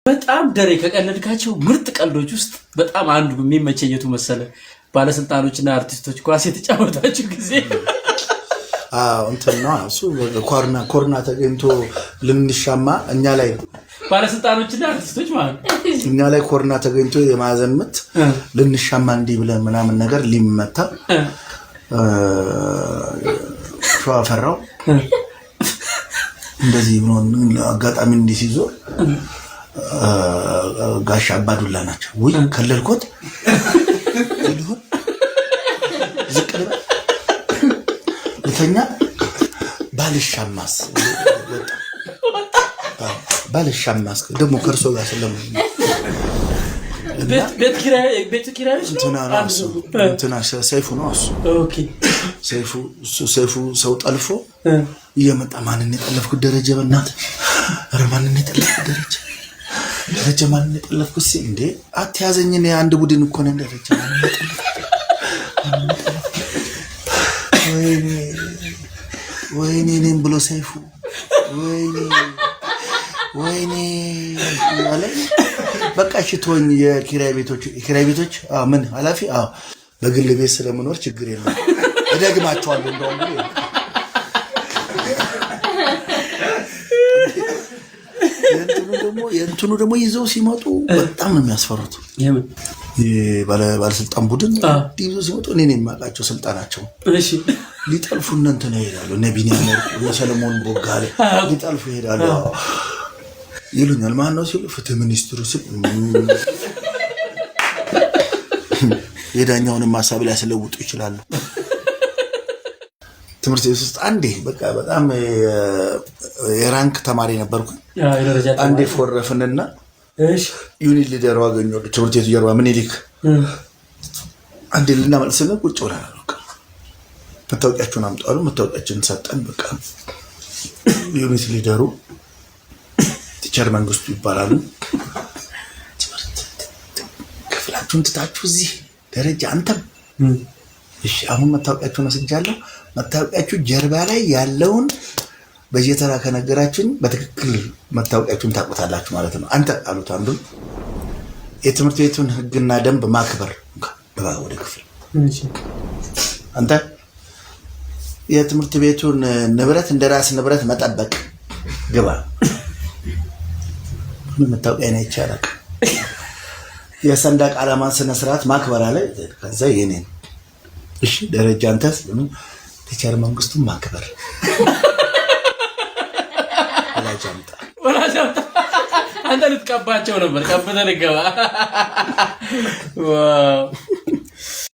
በጣም ደሬ ከቀለድካቸው ምርጥ ቀልዶች ውስጥ በጣም አንዱ የሚመቸኝ የቱ መሰለ? ባለስልጣኖችና አርቲስቶች ኳስ የተጫወታችሁ ጊዜ። እንትን ነው እሱ፣ ኮርና ተገኝቶ ልንሻማ እኛ ላይ ባለስልጣኖችና አርቲስቶች ማለት ነው። እኛ ላይ ኮርና ተገኝቶ የማዕዘን ምት ልንሻማ እንዲህ ብለን ምናምን ነገር ሊመታ ሸዋፈራው እንደዚህ ብሎ አጋጣሚ እንዲህ ሲዞር ጋሽ አባዱላ ናቸው። ውይ ከለልኮት ልሁን፣ ዝቅ ልበል፣ ልተኛ፣ ባልሻማስ ባልሻማስ ደግሞ ከእርሶ ጋር ስለምን ቤት ኪራዮች እንትና ሰይፉ ነው እሱ። ሰይፉ ሰይፉ ሰው ጠልፎ እየመጣ ማንን የጠለፍኩት ደረጀ፣ በእናትህ ኧረ ማንን የጠለፍኩት ደረጀ፣ ደረጀ ማንን የጠለፍኩት ሲል እንዴ አትያዘኝ፣ እኔ አንድ ቡድን እኮ ነን። ደረጀ ማንን የጠለፍኩት፣ ወይኔ ወይኔ እኔም ብሎ ሰይፉ ወይኔ ወይኔ አለ። በቃ እሺ ተወኝ። የኪራይ ቤቶች ምን ኃላፊ በግል ቤት ስለምኖር ችግር የለም እደግማቸዋለሁ። እንደውም የእንትኑ ደግሞ ይዘው ሲመጡ በጣም ነው የሚያስፈሩት። ባለስልጣን ቡድን ይዘው ሲመጡ እኔ የማውቃቸው ስልጣናቸው ሊጠልፉ እነ እንትና ይሄዳሉ። እነ ቢኒያም ወርቁ፣ እነ ሰለሞን ቦጋለ ሊጠልፉ ይሄዳሉ ይሉኛል። ማን ነው ሲሉ ፍትህ ሚኒስትሩ ስል የዳኛውንም ሀሳብ ሊያስለውጡ ይችላሉ። ትምህርት ቤት ውስጥ አንዴ በቃ በጣም የ rank ተማሪ ነበርኩ። አንዴ ፎረፍንና unit leader ኡ አገኘሁ ትምህርት ቤቱ ጀርባ ምኒልክ። አንዴ ልናመልጥ ስንል ቁጭ ብለናል። በቃ መታወቂያችሁን አምጡ አሉ። መታወቂያችንን ሰጠን። በቃ unit leader ኡ teacher መንግስቱ ይባላሉ። ትምህርት ክፍላችሁን ትታችሁ እዚህ ደረጃ አንተም እሺ፣ አሁን መታወቂያችሁን ወስጃለሁ። መታወቂያችሁ ጀርባ ላይ ያለውን በየተራ ከነገራችን በትክክል መታወቂያችሁን ታውቁታላችሁ ማለት ነው። አንተ አሉት አንዱን፣ የትምህርት ቤቱን ሕግና ደንብ ማክበር፣ ግባ ወደ ክፍል። አንተ የትምህርት ቤቱን ንብረት እንደ ራስ ንብረት መጠበቅ፣ ግባ። ምን መታወቂያ ነው ይቻላል። የሰንደቅ ዓላማን ስነስርዓት ማክበር አለ። ከዛ የኔን እሺ ደረጃ አንተስ teacher መንግስቱን ማክበር፣ ወላጅ አምጣ። ወላጅ አምጣ። አንተ ልትቀባቸው ነበር። ቀብተህ ልገባ። Wow።